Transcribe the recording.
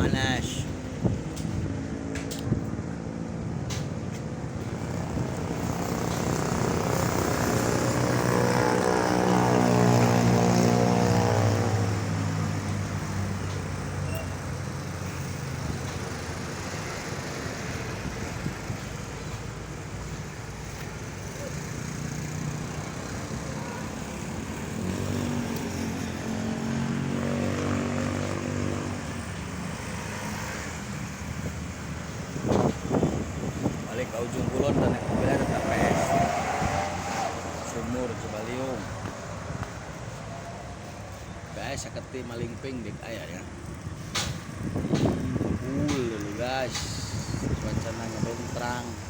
Panas. Balik ke ujung kulon dan naik mobilnya tetap PS. Sumur Cibaliung. Guys, saketi malingping dik aya ya. Cool dulu guys. Cuacanya bentrang.